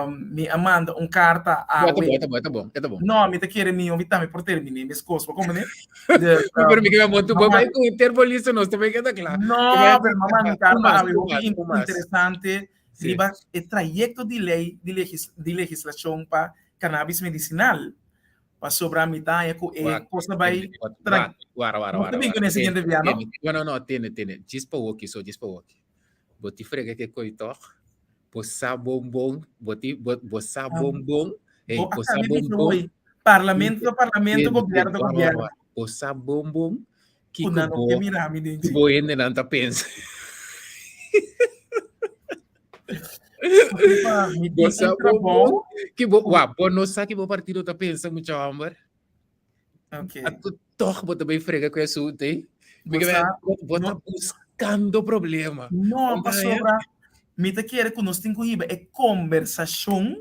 Speaker 2: Mi a manda un karta
Speaker 3: Bo,
Speaker 2: awe.
Speaker 3: ta bon, ta bon, ta bon, ta bon.
Speaker 2: No, mi ta kere mi mi tambe por terminé meskos, bo komprendé? Dus,
Speaker 3: No, pero mi ke montu bo
Speaker 2: mama-
Speaker 3: bai ku interpoliso nos tambe keda kla.
Speaker 2: No, pero mi a manda un karta
Speaker 3: Un mas,
Speaker 2: awe
Speaker 3: un
Speaker 2: hopi
Speaker 3: mas, un mas.
Speaker 2: interesante
Speaker 3: Sí.
Speaker 2: riba e trayekto di lei di legis di legislashon pa cannabis medisinal. Pasobra mi ta haña ku e
Speaker 3: Wak,
Speaker 2: kos ta bai
Speaker 3: tene, wak,
Speaker 2: tran.
Speaker 3: wak, wara, wara,
Speaker 2: Nos ta
Speaker 3: wara,
Speaker 2: bin
Speaker 3: wara.
Speaker 2: ku e
Speaker 3: Tene,
Speaker 2: siguiente bia, no?
Speaker 3: tene. No, no, no, tene, tene. Djis pa woki so, djis pa woki. Bo ti frega ke koi tòg? Bo sa bon bon, bo ti, bo, bo sa bon bon, hey,
Speaker 2: Bo
Speaker 3: bo sa
Speaker 2: a
Speaker 3: bon
Speaker 2: bisa
Speaker 3: bon.
Speaker 2: hoy, parlamento
Speaker 3: Tene,
Speaker 2: ta parlamento,
Speaker 3: tene, tene,
Speaker 2: gobierno ta
Speaker 3: wara, wara,
Speaker 2: gobierno.
Speaker 3: wara. Bo sa bon bon
Speaker 2: Ku
Speaker 3: kiko
Speaker 2: nan no
Speaker 3: bo,
Speaker 2: ke mira mi den dje.
Speaker 3: bo hendenan ta pensa.
Speaker 2: Pa mi
Speaker 3: Bo
Speaker 2: tin
Speaker 3: sa
Speaker 2: un
Speaker 3: bon bon
Speaker 2: trabou.
Speaker 3: ki bo, wa, bo no sa ki bo partido ta pensa, mucha homber.
Speaker 2: Ok.
Speaker 3: Anto toch bo ta bay frega cu e asunto ey.
Speaker 2: Bo
Speaker 3: Porque
Speaker 2: sa,
Speaker 3: bo, bo ta
Speaker 2: no,
Speaker 3: buscando problema.
Speaker 2: no,
Speaker 3: Bo ta haya?
Speaker 2: pasobra mi ta kere ku nos tin ku hiba e kombersashon,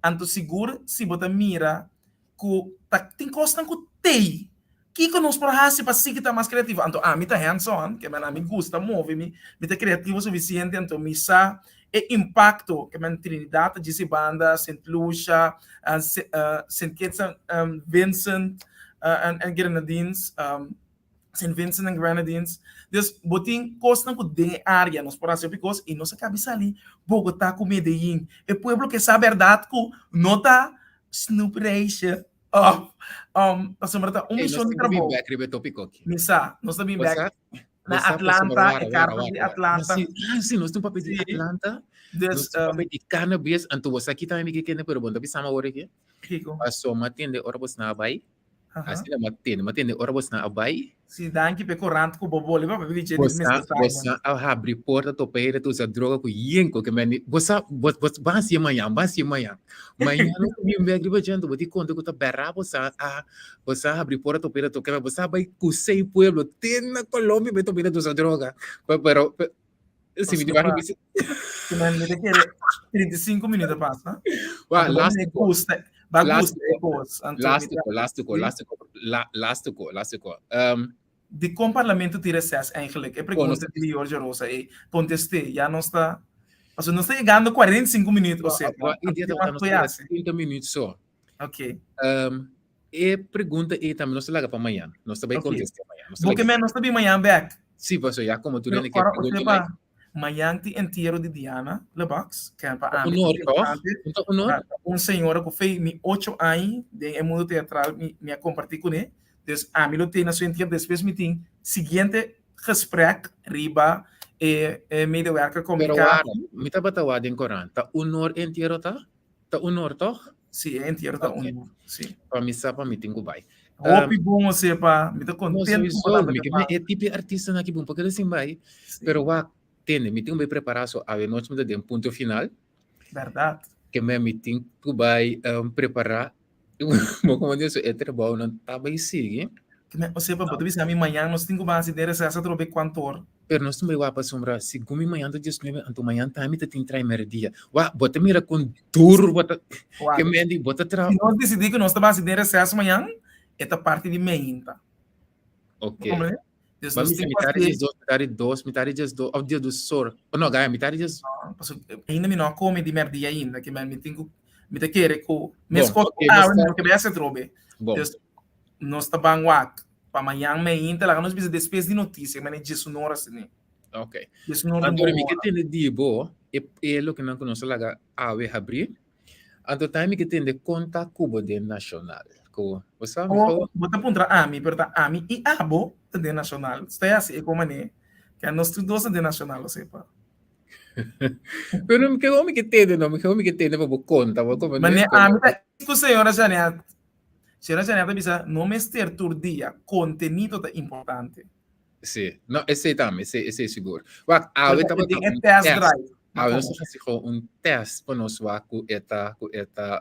Speaker 2: anto sigur si bo ta mira ku ta tin kosnan ku tei. Kiko nos por hasi pa sigui ta mas kreativo? Anto ami ta hands on, ke men ami gusta move mi, mi ta kreativo sufisiente, anto mi sa e impakto ke men Trinidad ta djis e banda, Sint Lucia, Sint Kitts and Vincent and Grenadines, Sint Vincent and Grenadines. Dus bo tin kosnan ku den e área nos por hasi hopi kos i nos a kabi sali Bogotá ku Medellín. E pueblo ke sa bèrdat ku no ta snoep reisje òf pasobra ta un
Speaker 3: Ey, nos
Speaker 2: mishon di
Speaker 3: tin ku bin
Speaker 2: trabou.
Speaker 3: bèk riba e tópiko aki.
Speaker 2: Mi sa, nos ta bin
Speaker 3: Bo
Speaker 2: bèk
Speaker 3: sa,
Speaker 2: na
Speaker 3: bo sa pasobra
Speaker 2: Atlanta,
Speaker 3: wara,
Speaker 2: e
Speaker 3: wara,
Speaker 2: karta
Speaker 3: wara,
Speaker 2: di
Speaker 3: wara. Ah,
Speaker 2: Atlanta.
Speaker 3: si, ah, si, nos tin papia di
Speaker 2: Sí.
Speaker 3: Atlanta, nos
Speaker 2: Dus,
Speaker 3: tin papia di cannabis, anto bo sa ki tambe mi ke kende, pero bo no ta bisa mi awor aki.
Speaker 2: Kiko?
Speaker 3: Paso mi a tende ora bo sna a bai,
Speaker 2: Aha.
Speaker 3: asina mi a tende, mi a tende ora bo sna a bai.
Speaker 2: Si, danki p'e korant ku bo boli papia di dje
Speaker 3: Bo
Speaker 2: di
Speaker 3: sa,
Speaker 2: Mister
Speaker 3: bo
Speaker 2: Simon.
Speaker 3: sa a habri porta topa hende ta usa droga ku yenko ke meni. Bo sa, bo, bo, bo hasié mañan, bo hasié mañan. Mañan nos ta bin bek riba dje, anto bo di konta ku ta bèrá bo sa a, bo sa habri porta topa hende toka, bo sa bai kusei pueblo te na Colombia bai topa hende ta usa droga. Pe, pero, pe, si mi
Speaker 2: Pasobra
Speaker 3: di bari bisa.
Speaker 2: Ke men mi ta kere 35 minuut a pasa.
Speaker 3: Wa,
Speaker 2: Anto bo
Speaker 3: laatste
Speaker 2: me
Speaker 3: ko.
Speaker 2: gusta, ba
Speaker 3: Laatste
Speaker 2: gusta e
Speaker 3: ko.
Speaker 2: kos. Anto mi
Speaker 3: Laatste
Speaker 2: ta
Speaker 3: ko, laatste ko,
Speaker 2: sí.
Speaker 3: laatste ko, la, laatste ko, laatste ko.
Speaker 2: Dikon parlamento tin reces eigenlijk? E
Speaker 3: Bon, nos
Speaker 2: pregunta di Jorge Rosa ei. Kontest'é, ya nos ta, pasobra nos ta yegando 45 minuut,
Speaker 3: No,
Speaker 2: osea,
Speaker 3: wa,
Speaker 2: anto
Speaker 3: idea
Speaker 2: tin
Speaker 3: tabata
Speaker 2: mas
Speaker 3: nos
Speaker 2: ku
Speaker 3: ta yega
Speaker 2: hasi.
Speaker 3: 30 minuut so.
Speaker 2: Ok.
Speaker 3: E pregunta ei tambe nos ta laga pa mañan. Nos ta bai
Speaker 2: Ok.
Speaker 3: kontest'é mañan. Nos ta
Speaker 2: Bo
Speaker 3: laga
Speaker 2: ke men nos ta bin mañan bèk.
Speaker 3: Sí, pasobra ya komo tur
Speaker 2: Pero
Speaker 3: hende ke
Speaker 2: ora
Speaker 3: pregunta
Speaker 2: osepa,
Speaker 3: mai.
Speaker 2: mañan tin entiero di Diana Lebacs, ke pa
Speaker 3: Ta
Speaker 2: ami ta
Speaker 3: honor, toch?
Speaker 2: importante.
Speaker 3: Un ta honor?
Speaker 2: Ta un señora ku fei mi ocho aña den e mundo teatral mi mi a kompartí kuné. Dus ami lo tene su entiero. Despues mi tin siguiente gesprek riba e e medewerker
Speaker 3: Pero
Speaker 2: komunikasi.
Speaker 3: wara, mi tabata wak den korant. Ta honor entiero ta? Ta honor, toch?
Speaker 2: Sí, e entiero ta
Speaker 3: Ok.
Speaker 2: honor, sí.
Speaker 3: Pa mi sa pa mi tin ku bai.
Speaker 2: Hopi bon osepa, mi ta
Speaker 3: No,
Speaker 2: contento ku
Speaker 3: sowieso,
Speaker 2: bo
Speaker 3: mi
Speaker 2: tabata
Speaker 3: ke
Speaker 2: pa.
Speaker 3: e tipo di artistanan aki bon pa keda sin bai.
Speaker 2: Sí.
Speaker 3: Pero wak, tende, mi tin ku bai prepará so avenochi mi ta den Punto Final.
Speaker 2: Bèrdat.
Speaker 3: Ke men mi tin ku bai prepará. Bo komo di eso e trabounan ta bai sigui.
Speaker 2: Ke men, osepa, bo ta bisa mi mañan nos tin ku bai hasi den reses atrobe kuantor.
Speaker 3: Pero nos tin bai wak pasobra segun mi mañan ta diesnuebe anto mañan tambe ta tin trai merdia. Wak, bo ta mira kon duru bo ta,
Speaker 2: Wak.
Speaker 3: ke men di bo ta tra.
Speaker 2: Si nos disidí ku nos ta bai hasi den reses mañan, e ta parti di meinta.
Speaker 3: Ok.
Speaker 2: Bo komprende? Dus
Speaker 3: Ba
Speaker 2: nos
Speaker 3: misa
Speaker 2: tin ku
Speaker 3: mitad di
Speaker 2: hasi.
Speaker 3: diesdos, mitad di dos, mitad di diesdos, of diesdos or. Oh, no, gaya, mitad di dies.
Speaker 2: No, pasobra ainda mi no a kome di merdia ainda, ke men mi tin ku, mi ta kere ku
Speaker 3: Bon,
Speaker 2: meskos
Speaker 3: ok,
Speaker 2: ku
Speaker 3: nos
Speaker 2: awe mi
Speaker 3: ta.
Speaker 2: no ke bai hasi atrobe.
Speaker 3: Bon.
Speaker 2: Dus nos ta ban wak pa mañan meinta, laga nos bisa despues di notisia, mane diesunora asina.
Speaker 3: Ok.
Speaker 2: Diesunora
Speaker 3: Anto
Speaker 2: un
Speaker 3: mi ke
Speaker 2: hora.
Speaker 3: tende di bo, e, e loke nan ku nos a laga awe habrí. Anto tambe mi ke tende kon ta ku bo den Nacional. Ku, bo sa, mi
Speaker 2: Oh,
Speaker 3: gou.
Speaker 2: bo ta puntra ami, pero ta ami i abo ta den Nacional. Sta hasi e kon manera. Ke nos tur dos ta den Nacional, lo sepa.
Speaker 3: Pero mi ke mi ke tende no, mi ke mi ke tende pa bo konta, bo komprende?
Speaker 2: Mane ami ta ku señora Janet. Señora Janet ta bisa, no mester tur dia, contenido ta importante.
Speaker 3: Sí, no, esei tambe, esei, esei sigur. Wak, awe
Speaker 2: Pero
Speaker 3: tabata
Speaker 2: den e
Speaker 3: un
Speaker 2: test
Speaker 3: test.
Speaker 2: drive.
Speaker 3: Awe nos a hasi gewoon un test pa nos wak ku e ta, ku e ta,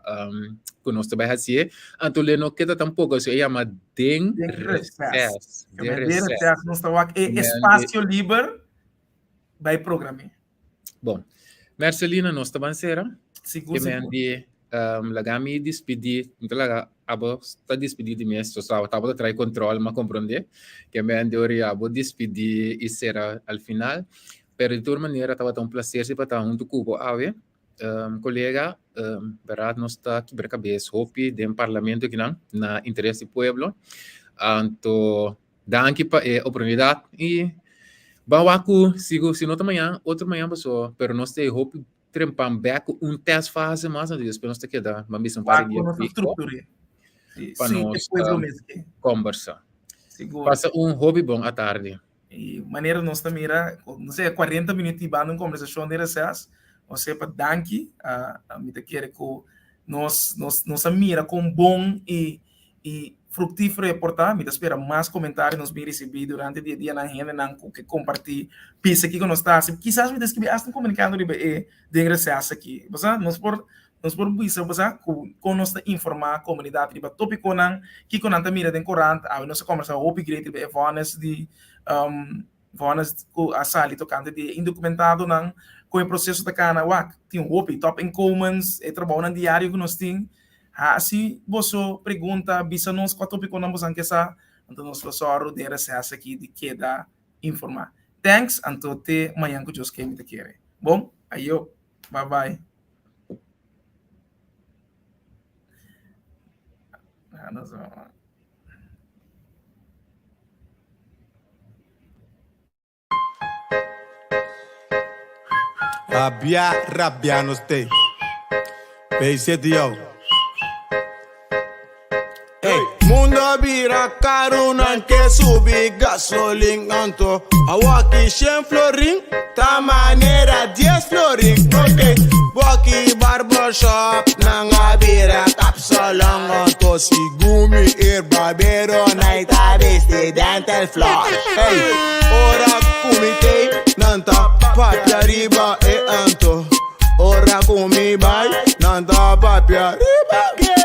Speaker 3: ku nos ta bai hasié. Anto le no keda tampoko, so e yama den
Speaker 2: Den reces.
Speaker 3: reces. Den
Speaker 2: Den
Speaker 3: reces.
Speaker 2: reces nos ta wak e
Speaker 3: Men de
Speaker 2: espacio liber bai program'é.
Speaker 3: Bon, Mercelina, nos ta ban sera.
Speaker 2: Sigur,
Speaker 3: Ke men
Speaker 2: sigur.
Speaker 3: di, laga mi dispidí, mi ta laga abo ta dispidí di mes, so abo tabata trae control, m'a comprendé. Ke men di ora abo dispidí i sera al final. Pero di tur manera tabata un placer si pa ta huntu ku bo awe. Colega, berdad nos ta kibra cabes hopi den parlamento akinan na interes di pueblo. Anto Danki pa e oportunidat i ban wak ku sigu si no ta mañan otro mañan paso pero nos ta e hopi trempan bek ku un test fase mas anto despues nos ta keda ban bisa un par
Speaker 2: Wak
Speaker 3: di
Speaker 2: ku
Speaker 3: dia
Speaker 2: nos ta
Speaker 3: fiho.
Speaker 2: struktur'é.
Speaker 3: Pa
Speaker 2: Sí, e
Speaker 3: nos
Speaker 2: pueblo mes ke.
Speaker 3: kombersá.
Speaker 2: Sigur.
Speaker 3: Pasa un hopi bon atardi.
Speaker 2: I manera nos ta mira, no sé, 40 minuut i banda un kombersashon den reses, osea pa danki, mi ta kere ku nos nos nos a mira kon bon i i fruktífero e por ta. Mi ta spera mas komentario nos bin risibí durante di e dianan, hendenan ku ke kompartí bisa kiko nos ta hasi. Kisas mi ta skibí asta un komunikado riba e den reses aki. Bo sa, nos por Nos por bisa bo sa ku kon nos ta informá komunidat riba tópikonan, kiko nan ta mira den korant. Awe nos a kòmbersá hopi great riba e vònes di vònes ku a sali tokante di e indokumentadonan, kon e proseso ta kana. Wak, tin hopi top inkomens, e trabounan diario ku nos tin. Hasi boso pregunta, bisa nos kua tópikonan boso ke sa, anto nos lo sòru den reses aki di keda informá. Thanks, anto te mañan ku Dios ke mi ta kere. Bon, ayo, bye bye.
Speaker 1: Rabia, rabia nos te. BZDO. Ey, mundo a bira caro, nan ke subi gasolin anto. Awaki shen florin, ta manera dies florin. Ok, boki barbershop, nan a bira kapsalon anto. Sigun mi er barbero, nai ta bisti dental floss. Ey, ora ku mi tei, nan ta papia riba e anto. Ora ku mi bai, nan ta papia riba.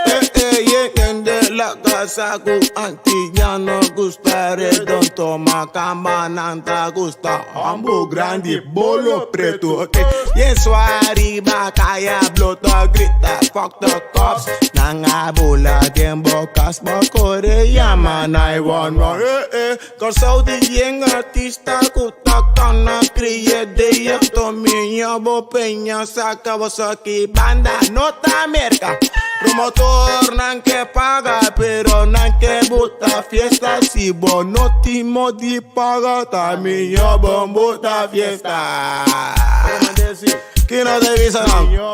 Speaker 1: Eh, eh, ye hende la casa ku antillano gusta redonto, macamba nan ta gusta hombo grandi, bolo preto. Okay. Yen swa riba kaya blota grita fuck the cops. Nan a bula den bo kas bo kore yama 911. Eh, eh. Kòrsou di yen artista ku ta kana kria deya Tomiña bo peña saka bo soki banda no ta Merka Promotornan ke paga pero nan ke buta fiesta Si bo no tin modi paga ta miño bo buta fiesta Ki no ta bisa nan?